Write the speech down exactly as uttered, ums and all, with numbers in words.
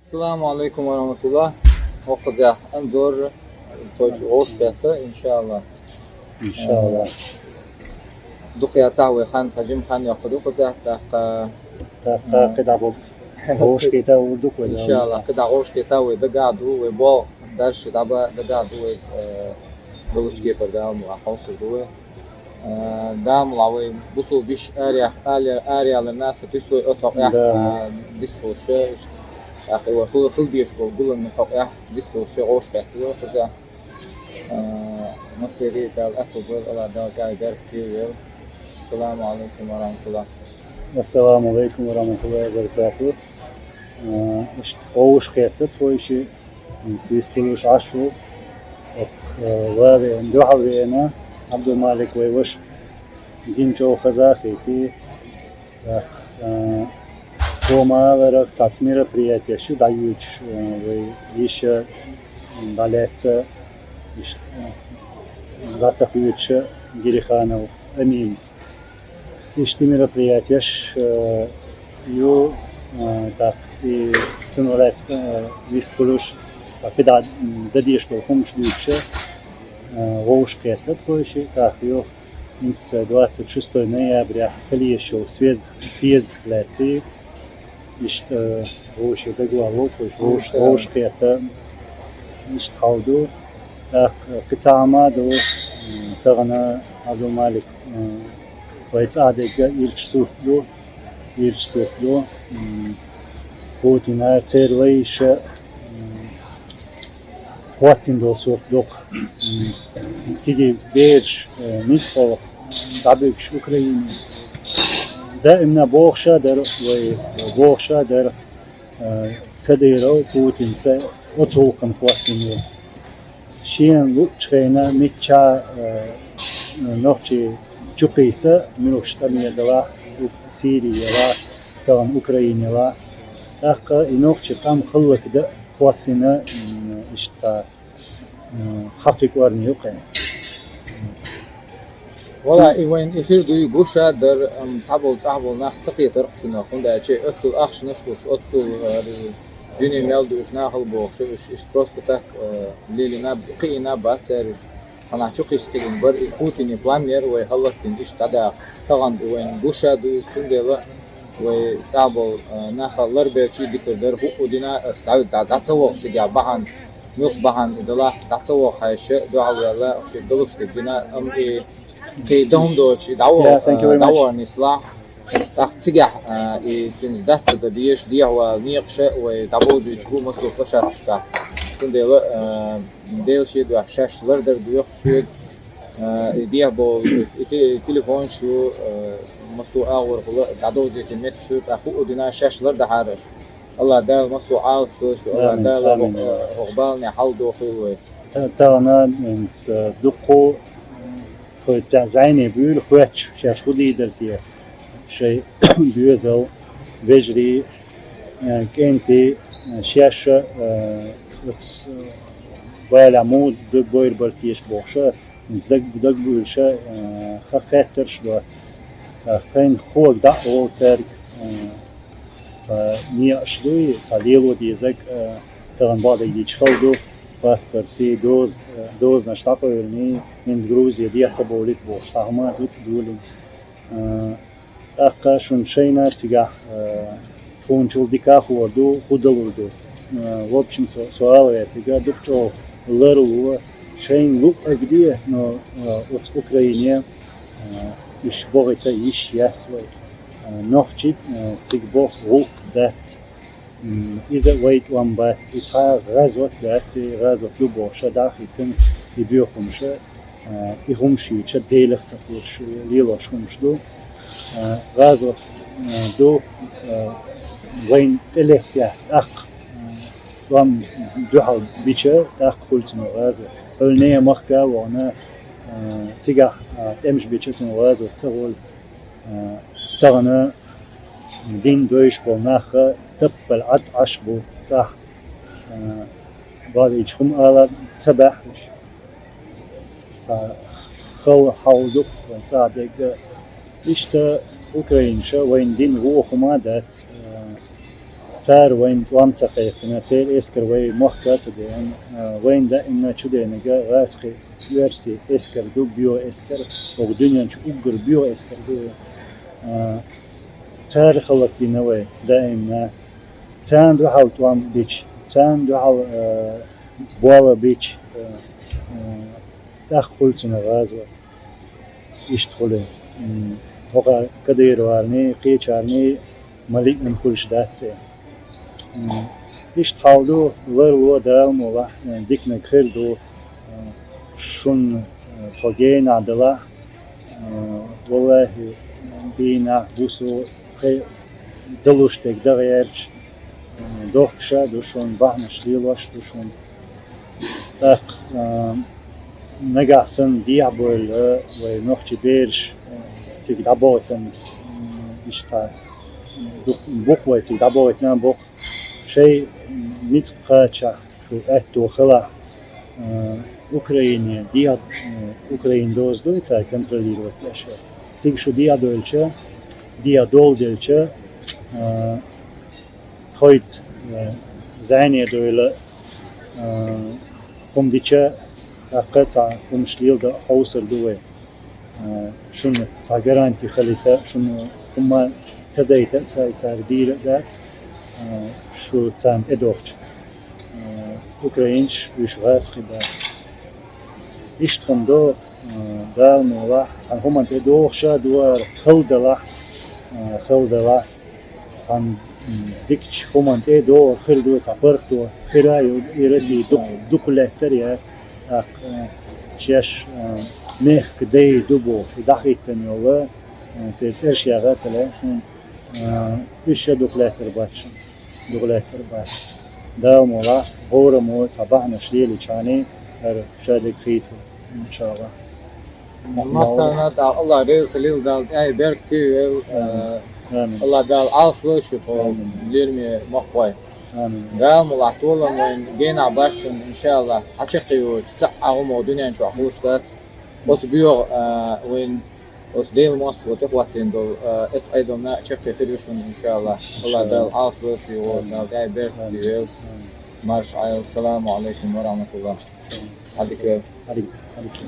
Ассаламу алейкум ва рахматуллах. Хьо кхузахь Анзор, тхойчу гӀовшкхетта, иншаллах. Иншаллах. Дукха яцахь вай хан, цхьа жима хан йоккха ду кхузахь, тӀаккха. ТӀаккха кхидӀа бу. ГӀовшкхета вур ду кхузахь. Иншаллах, кхидӀа гӀовшкхета вай дагахь ду, вай бо дальше дӀаба дагахь ду вай, э, долучу кепара Дала мукъ лахь хьовсур ду вай. Э, Дала мукъ лахь вай бусул биш арахь, арахь, арахь ялар наса туьсу вай оцу хьокъехь, э, дистхуьлуш, тӀаккха вай хила, хила дезаш болу гулам хьокъехь дистхуьлуш гӀовшкхетта вай кхузахь. Э, массеран Дала аьтто бойла, Аллах Дала гай дарх кхийвелла. Ассаламу алейкум ва рахматуллах. Ассаламу алейкум ва рахматуллахи ва баракатух. Э, иштта гӀовшкхетта тхойши, ХӀинца вистхуьлуш Ӏаш ву, э, ван веана, дуьхьал веана, Абдулмалик вай ваша дин чӀогӀа хазахийти, тӀаккха, э, хӀума аларах цхьацца мероприятеш ю дӀаюьйцуш, э, вай йиша, м, дӀалаьцна, иштта, э, дӀа ца кхоьчуш Гириханов Амин. Иштта мероприятеш, э, ю, э, так, и цунах лаьцна, э, вистхуьлуш, так, кхидӀа, м, дан дезаш долу хӀуманаш дуьйцуш, э, вовшахкхетта тхойши, так, ю, хӀинца двадцать шестой ноября хила езаш йолу съезд, съездах лаьцна, иштта, э, вовшийн дагавала вовшах, вовшах, вовшахкхетта, иштта хьал ду. ТӀаккха кхин цхьа хӀума а ду, м, тахана Абдулмалик, м, вай цӀа дерг а ирча сурт ду, ирча сурт ду, м, Путина церан лайша, м, хӀоттийна долу сурт ду-кх. М, кегий бераш, э, нисбала дӀабуьгуш Украине. Даимна бохуш а дара вай, бохуш а дара, э, Кадыров Путинца оцу гӀуллакхна хӀоттийна ю. Шена луъучу хенахь миччахьа, э, нохчий чукхийса, муьлхачу тӀаме делахь, Сири елахь, тахана Украина елахь. ТӀаккха и нохчийн къам хӀаллакдан хӀоттийна, м, иштта, м, хьакхи кӀорни ю кхин. Вала, и вайн и хир дуй гуш а дара, ам, цхьаболу цӀахь болу нах ца кхетарх цунах, хӀунда аьлча оццул ахчанаш луш, оццул, а, дуьне мел дууш нахала бохуш, уьш, уьш просто так, а, лелина, кхиина бац цара уьш. Цхьанхьа чу кхиссина бара, и Путинан план яра вай хӀаллакдина иштта дӀадаха. Тахана и вайн гуш а ду иза, цундела вай цӀахь болу, а, нах ларбелчий дика дара, хӀуъу дина, а, дӀа, дӀа, дӀа ца воху цигахь бахьана, муьлх бахьана и далахь, дӀа ца воху хьаьжча, дуьхьал ваьлла, шен далуш дерг дина, амма и кхин дан хӀума доцуш, и дӀаваха, Yeah, thank you very much. ДӀаваха нислахь. ТӀаккха цигахь, а, и цуьнца дац ца дан дезаш, дехьавала некъаша вай дӀабовзуьйтуш бу массо а площадкашкахь. Цундела, а, Делан шен дуьхьа шаьш лардар доьху шуьга, а, и дехьа болу, и те-, телефонаш ю, а, массо а агӀорхула дӀадовзийтина меттиг ю, тӀаккха хӀуъу дина шаьш лардахьара аша. Аллах Дала массо а Ӏалаш дойла шу, Аллах Амин, Дала амин. ХӀокху, хӀокху баланехь хьал дохийла вай. Та-, тахана, м, с-, дуккху, тхоьца зӀене буьйлу хоьттуш, шаьш хӀун дийр дара те, шайн доьзал, вежарий, э, кӀентий, э, шаьш, э, оцу, э, балехь муха д-, бойр бара теша бохуш, хӀинца даг, даг буьйлуш, э, ха-, хеттарш а до. Э, тхайна хӀума дӀа а волу цаьрга, э, цхьа некъаш дуй, цхьа лело дезарг, э, тахана бакъдерг дийцича хала ду, паспортций, доз-, э, дозанаш дӀакъевлиний, хӀинца Грузе дехьа ца бовлийта бохуш, цхьа хӀума дуьйцу долийна. Э, тӀаккха шуна шайна цигахь, э, тхуначул дика а хуур ду, хӀун далур ду. Э, в общем, со, со ала гӀертарг, дукха чӀогӀа ларло, шайна луъург де, но, э, оцу Украине, э, уьш бохийта йиш яц вай. Э, нохчий, э, цига боху гӀуллакх дац. М, иза вай тӀом бац, и цхьа а гӀазот дац, и гӀазот ю бохуш а дӀа а хӀиттина, и боьхамаш а, э, и хӀумаш юьйцуш а Делах ца кхоьруш, лелош хӀумаш ду. Э, гӀазот, э, ду, э, вайна тӀелеттехь тӀаккха, э, тӀом дуьхьал бича, тӀаккха хуьлу цунах гӀазот. Хьуьлла нехан махка а вахана, э, цигахь, э, тӀемаш бича цунах гӀазот ца хуьлу. Э, тахана дин доьшуш болу нах таппала Ӏад Ӏаш бу цӀахь. Э, бакъдерг хӀума ала ца баьхьаш. Цхьа хала хьал ду-кх цӀа дерг. Иштта украинаша вайна дина вон хӀума а дац. Э, Цара вайна тӀом ца кхайкхина, церан эскар вай мохк а ца деана, а, вайна даимна чу деанарг гӀазкхий оьрсий эскар ду, боьха эскар, оха дуьнен чу уггар боьха эскар ду. А, цара хӀаллакдина вай даимна. Царна дуьхьал тӀом бича, царна дуьхьал, а, болх бича, а, а, тӀаккха хуьлу цунах гӀазот. Иштта хуьлу. М, хӀокху кадыроварний, кхечарний ма лиъна хуьлуш дац и. М, иштта хьал ду, ларло, Дала мукъалахь, м, диканиг хир ду, м, шуна, м, тхо генахь далахь, м, валлахӀи, дийнахь, бусо, кхин далуш дерг дан гӀерташ, м, дохкуш а ду шуна, бахьанаш лелош а ду шуна. ТӀаккха, а, нагахь санна дехьабевлла вай нохчий бераш, а, цига дӀабахийтина, м, иштта, м, ду-, бу-кх вай цига дӀабахийтина, бу-кх. Шайн, м, ницкъ кхачахь, шу аьтто хилахь, а, Украине дехьа, м, Украин доза дуй цара контролировать деш. Цига шу дехьадевлча, дехьадовла делча, а, тхоьца, э, зӀене дойла, э, хӀума дича, тӀаккха цхьа хӀумаш леладан хьовсур ду вай. Э, шуна цхьа гаранти хилийта, шуна хӀума ца дайта а ца, цара дийр а дац, э, шу царна тӀедохча. Э, украинцаш уьш гӀазкхий бац. Иштта хӀума ду, э, Дала мукъалахь, цхьана хӀуманна тӀедохуш а ду ара, хала далахь, э, хала далахь. Цхьана, м, дикачу хӀуманна тӀе а догӀур хир ду, цхьа паргӀато хир а ю, и Россия дукха, дукха лаьттар а яц, тӀаккха, э, шаьш, э, мехкан дай ду бохуш, и дӀахӀиттина йолу, э, церан цӀераш яха а ца лаьа суна, э, уьш а дукха лаьттар бац шуна, дукха лаьттар бац. Дала мукъалахь, хӀораммо цхьа бахьанаш лелийчхьана, хӀара шадерг хийцар, иншаллахӀ. Массарна а тӀаккха Аллах реза лила, Дала тӀаьхье беркате йойла, а, Амин. Аллах Дала Ӏалаш лойла шу тхо, Амин. Лераме махкахой. Амин. Дала мукъалахь, толам вайна генахь бац шуна, иншаллахӀ, цхьа чаккхе йоцуш цхьа а хӀума дуьнен чохь хуьлуш дац. Оцу боьха, а, вайна оцу Делан мостагӀа тӀехӀоттийна долу, а, эцу Ӏедална а чаккхе хир ю шуна, иншаллахӀ. Аллах Дала Ӏалаш лойла шу, Дала тӀаьхье беркате йойла. Амин. Марша Ӏойла. Саламу Ӏалайкум ва рахьматуллахӀ. Хьадика. Хьадика. Хьадика.